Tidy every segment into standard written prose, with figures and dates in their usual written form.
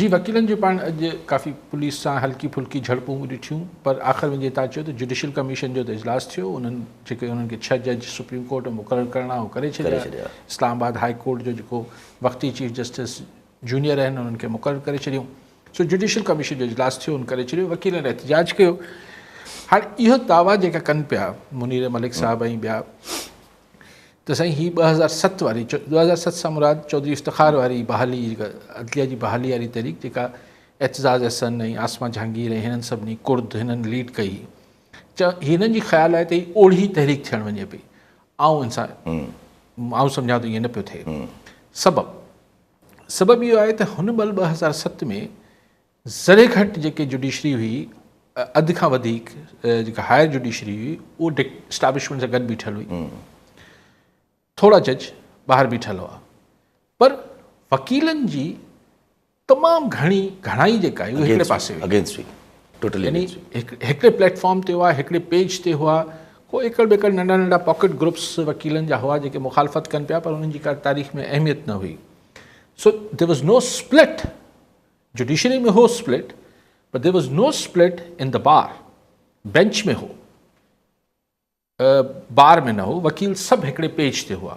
جي وڪيلن جون پاڻ اڄ ڪافي پوليس سان هلڪي ڦلڪي جهڙپون به ڏٺيون پر آخر ۾ جيئن توهان چيو ته جڊيشل ڪميشن جو ته اجلاس ٿيو انهن جيڪي انهن کي ڇهه جج سپريم ڪورٽ ۾ مقرر ڪرڻا هو ڪري ڇڏيا اسلام آباد هاء ڪورٽ جو جيڪو وقتي چيف جسٽس جونيئر آهن انهن کي مقرر ڪري ڇڏيون سو جڊيشل ڪميشن جو اجلاس ٿيو ان ڪري ڇڏيو وڪيلن احتجاج ڪيو هاڻي اهو دعويٰ جيڪا ڪن پيا منير ملڪ صاحب ۽ ٻيا ته سائين هي 2007 واري 2007 سان مراد چوڌري افتخار واري بحالي جيڪا عدليه جي بحالي واري تحريڪ جيڪا اعتزاز احسن ۽ عاصمه جهانگير ۽ هنن سڀني ڪرد هنن ليڊ ڪئي چ هنن جي خيال آهي ته هي اوڙهي تحريڪ ٿيڻ وڃي پئي آئون ان سان آئون سمجهان ٿو ائين نه پيو ٿئي سبب سبب اهو آهي ته هن مهل 2007 ۾ ذري گهٽ جيڪي جڊيشري هئي اڌ کان وڌيڪ جيڪا هائر جڊيشري هئي اهو اسٽيبلشمينٽ سان گڏ بيٺل هئي ٿورا جج ٻاهر بيٺل هئا پر وڪيلن جي تمام گهڻي گهڻائي جيڪا هئي هڪڙي پاسي هئي اگينسٽ هئي ٽوٽلي يعني هڪڙي پليٽ فارم تي هئا هڪڙي پيج تي هئا ڪو ايڪڙ ٻيڪڙ ننڍا ننڍا پاڪيٽ گروپس وڪيلن جا هئا جيڪي مخالفت ڪن پيا پر انهن جي ڪا تاريخ ۾ اهميت نه هئي سو there was no split judiciary ۾ هو split per there was no split in the bar bench ۾ هو بار ۾ نه هو وڪيل سڀ هڪڙي پيج تي هئا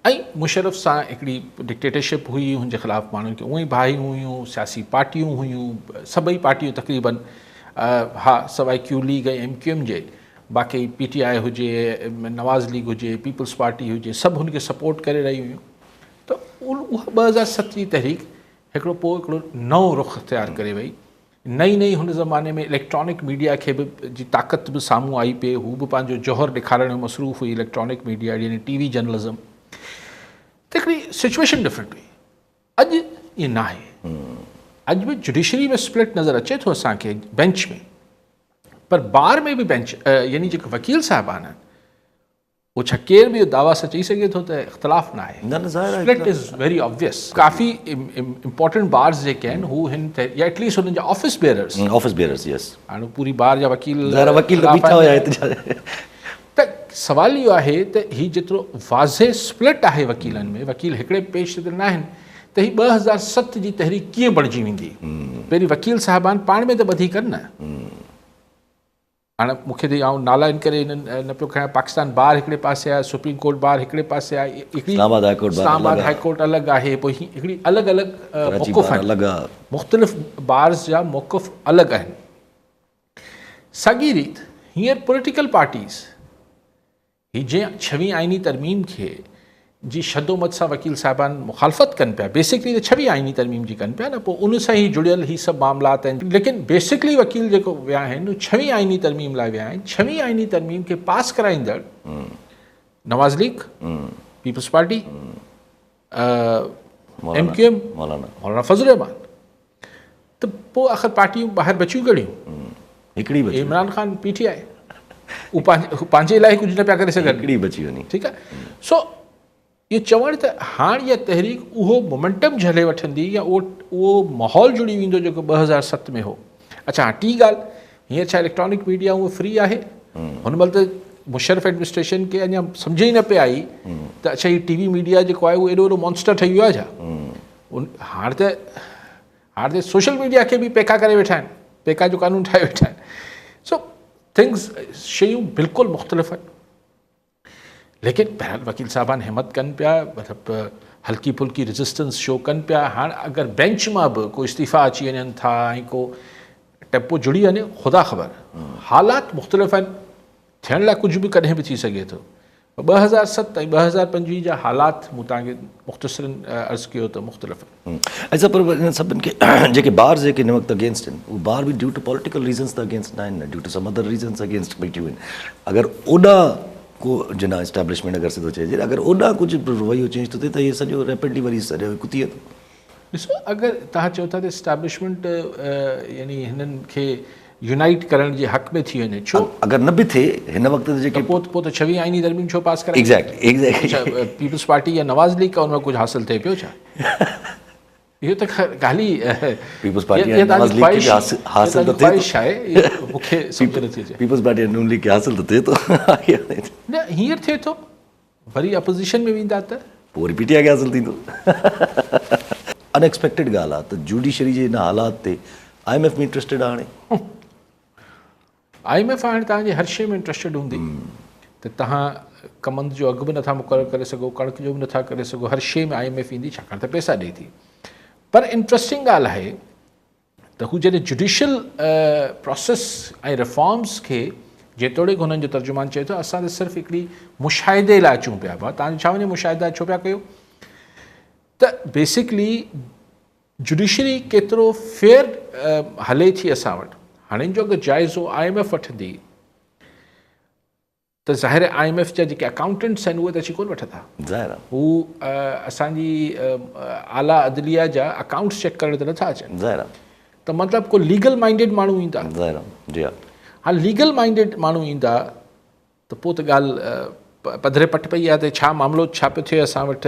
۽ مشرف سان هڪڙي ڊڪٽيٽرشپ هئي هن جي خلاف ماڻهن کي اونئي باهيون هيون سياسي پارٽيون هيون سڀئي پارٽيون تقريبن ها سواء ڪيو ليگ ۽ ايم ڪيو ايم جي باقي پي ٽي آء هجي نواز ليگ هجي پيپلز پارٽي هجي سڀ هن کي سپورٽ ڪري رهيون هيون ته اها 2007 جي تحريڪ هڪڙو پوء هڪڙو نئون رخ اختيار ڪري وئي. نئين نئين هن زماني ۾ اليڪٽرانڪ ميڊيا کي به جي طاقت به سامهون آئي پئي، هو به پنهنجو جوهر ڏيکارڻ ۾ مصروف هئي اليڪٽرانڪ ميڊيا يعني ٽي وي جرنلزم ته هڪڙي سچويشن ڊفرنٽ هئي. اڄ ائين ناهي. اڄ به جڊيشري ۾ سپلٽ نظر اچي ٿو اسان کي بينچ ۾ پر بار ۾ به بينچ يعني جيڪي وڪيل صاحبان آهن پوء ڇا ڪير به اهو دعويٰ سان چئي سگهي ٿو ته اختلاف نه آهي؟ نه نه ظاهر آهي اسپلٽ از ويري آبويس. ڪافي امپورٽنٽ بارز جيڪي آهن هو هن يا ايٽ ليسٽ هنن جا office bearers. Office bearers yes. هاڻي پوري بار جا وڪيل ظاهر آهي وڪيل ته بيٺا هيا احتجاج. ته سوال اهو آهي ته هي جيترو واضح اسپلٽ آهي وڪيلن ۾ وڪيل هڪڙي پيج تي ته ناهن ته هي 2007 جي تحريڪ ڪيئن بڻجي ويندي؟ پهرين وڪيل صاحبان پاڻ ۾ ته ٻڌي ڪن نه. هاڻ مون کي ته آئون نالا ان ڪري نه پيو کڻان پاڪستان بار هڪڙي پاسي آهي سپريم ڪورٽ بار هڪڙي پاسي آهي هڪڙي اسلام آباد هاء ڪورٽ اسلام آباد هاء ڪورٽ الڳ آهي پوء هي هڪڙي الڳ الڳ موقف آهن مختلف بارز جا موقف الڳ آهن ساڳي ريت هينئر پوليٽيڪل پارٽيز هي جنهن ڇويهين آئيني ترميم کي جي شدومد سان وڪيل صاحبان مخالفت ڪن پيا بيسڪلي ته ڇويهين آئيني ترميم جي ڪن پيا نه پوء ان سان ئي جڙيل هي سڀ معاملات آهن ليڪن بيسڪلي وڪيل جيڪو ويا آهن اهي ڇويهين آئيني ترميم لاء ويا آهن ڇويهين آئيني ترميم کي پاس ڪرائيندڙ Nawaz league peoples party M Q M Maulana Fazl ur Rehman ته پوء آخر پارٽيون ٻاهر بچيون ڪهڙيون؟ هڪڙي بچي عمران خان پي ٽي آء هو پنهنجي لاء ڪجهه نه پيا ڪري سگهن هڪڙي بچي وڃي ٺيڪ آهي سو اهو چوڻ ته هاڻ اها تحريڪ اهو مومينٽم جهلي وٺندي يا اهو اهو ماحول جڙي ويندو جيڪو 2007 ۾ هو اڇا ها ٽي ڳالهه هينئر ڇا اليڪٽرانڪ ميڊيا هونء فري آهي هن مهل ته مشرف ايڊمنسٽريشن کي اڃا سمجهه ئي نه پئي آئي ته اڇا هي ٽي وي ميڊيا جيڪو آهي اهو ايڏو وڏو مانسٽر ٺهي ويو آهي ڇا هاڻ ته هاڻ ته سوشل ميڊيا کي به پيڪا ڪري ويٺا آهن پيڪا جو قانون ٺاهي ويٺا آهن سو ٿنگز شيون بلڪل مختلف آهن ليڪن بهرحال وڪيل صاحبان همت ڪن پيا مطلب هلڪي ڦلڪي ريزسٽنس شو ڪن پيا هاڻ اگر بينچ مان به ڪو استعيفا اچي وڃن ٿا ۽ ڪو ٽيپو جڙي وڃي خدا خبر حالات مختلف آهن ٿيڻ لاء ڪجهه به ڪڏهن به ٿي سگهي ٿو. 2007 ۽ 2025 جا حالات مون توهان کي مختصراً عرض ڪيو ته مختلف آهن. اڇا پر انهن سڀن کي جيڪي بارز جيڪي هن وقت اگينسٽ آهن اهي بار به ڊيو ٽو پوليٽيڪل ريزنز ته اگينسٽ نه آهن نه due to some other reasons against بيٺيون آهن اگر اوڏا ڪو جناح اسٽيبلشمينٽ اگر سڌو چئجي اگر اوڏا ڪجهه رويو چينج ٿو ٿئي ته هي سڄو ريپڊلي وري سڄو هڪ ٿي ويندو. ڏسو اگر توهان چئو ٿا ته اسٽيبلشمينٽ يعني هنن کي يونائيٽ ڪرڻ جي حق ۾ ٿي وڃي ڇو؟ اگر نه به ٿئي هن وقت ته جيڪي پوء پوء ته ڇويهين آئيني ترميم ڇو پاس ڪرائي؟ ايگزيڪٽلي ايگزيڪٽلي پيپلز پارٽي يا نواز ليگ کا ان مان ڪجهه حاصل ٿئي پيو ڇا؟ اهو ته ڳالهه ئي پيپلز پارٽي ۽ نواز ليگ کي به حاصل ته ٿئي ٿو خواهش آهي مون کي سمجهه نٿي اچي پيپلز پارٽي ۽ نون ليگ کي حاصل ته ٿئي ٿو نه هينئر ٿئي ٿو وري اپوزيشن ۾ ويندا ته. پوء وري پي ٽي آء کي حاصل ٿيندو. ان ايڪسپيڪٽيڊ ڳالهه آهي ته جوڊيشري جي ان حالات تي I M F به انٽريسٽيڊ آهي هاڻي. I M F هاڻي توهان جي هر شيء ۾ انٽريسٽيڊ هوندي ته توهان ڪمند جو اگهه به نٿا مقرر ڪري سگهو، ڪڻڪ جو به نٿا ڪري سگهو، هر شيء ۾ I M F ايندي ڇاڪاڻ ته پئسا ڏئي ٿي. پر انٽريسٽنگ ڳالهه آهي ته هو جڏهن جڊيشل پراسيس ۽ ريفارمز کي جيتوڻيڪ هنن جو ترجمان چئي ٿو اسان ته صرف هڪڙي مشاهدي لاء اچون پيا ڀا توهان ڇا وڃي مشاهدا ڇو پيا ڪيو ته بيسڪلي جڊيشري ڪيترو فيئر هلي ٿي اسان وٽ هاڻي ان جو اگر جائزو I M F وٺندي ته ظاهر آهي I M F جا جيڪي اڪائونٽنٽس آهن اهي ته اچي ڪونه وٺندا. ظاهر آهي. هو اسان جي اعليٰ عدليه جا اڪائونٽس چيڪ ڪرڻ ته نٿا اچن. ظاهر آهي. ته مطلب ڪو ليگل مائنڊيڊ ماڻهو ايندا. ظاهر آهي جي ها. ها ليگل مائنڊيڊ ماڻهو ايندا ته پوء ته ڳالهه پڌري پٽ پئي آهي ته ڇا معاملو ڇا پيو ٿئي اسان وٽ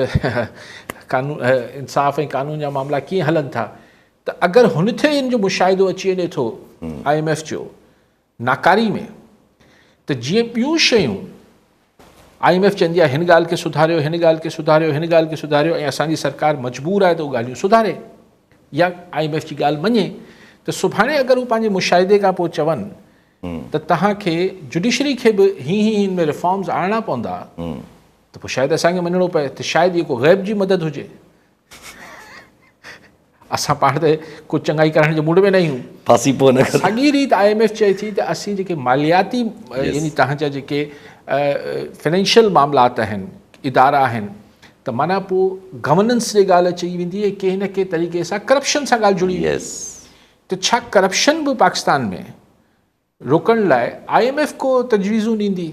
قانون انصاف ۽ قانون جا معاملا ڪيئن هلن ٿا ته اگر هن تي ان جو مشاهدو اچي وڃي ٿو I M F جو ناڪاري ۾ ته جيئن ٻيون شيون I M F چوندي آهي هن ڳالهه کي سڌاريو هن ڳالهه کي سڌاريو هن ڳالهه کي سڌاريو ۽ اسان جي سرڪار مجبور آهي ته اهي ڳالهيون سڌاري يا I M F جي ڳالهه مڃي ته سڀاڻي اگر هو پنهنجي مشاهدي کان پوء چون ته توهان کي جڊيشري کي به هي هي هن ۾ ريفارمز آڻڻا پوندا ته پوء شايد اسان کي مڃڻو پئي ته شايد اهو ڪو غيب جي مدد هجي اسان پاڻ ته ڪو چڱائي ڪرڻ جي موڊ ۾ نه آهيون. ڦاسي پوء نه ڪر. ساڳي ريت I M F چئي ٿي ته اسين جيڪي مالياتي يعني توهان جا جيڪي فنانشل معاملات آهن ادارا آهن ته معنيٰ پوء گورننس جي ڳالهه اچي ويندي ۽ ڪنهن نه ڪنهن طريقي سان ڪرپشن سان ڳالهه جڙي ويندي ته ڇا ڪرپشن به پاڪستان ۾ روڪڻ لاء I M F ڪو تجويزون ڏيندي؟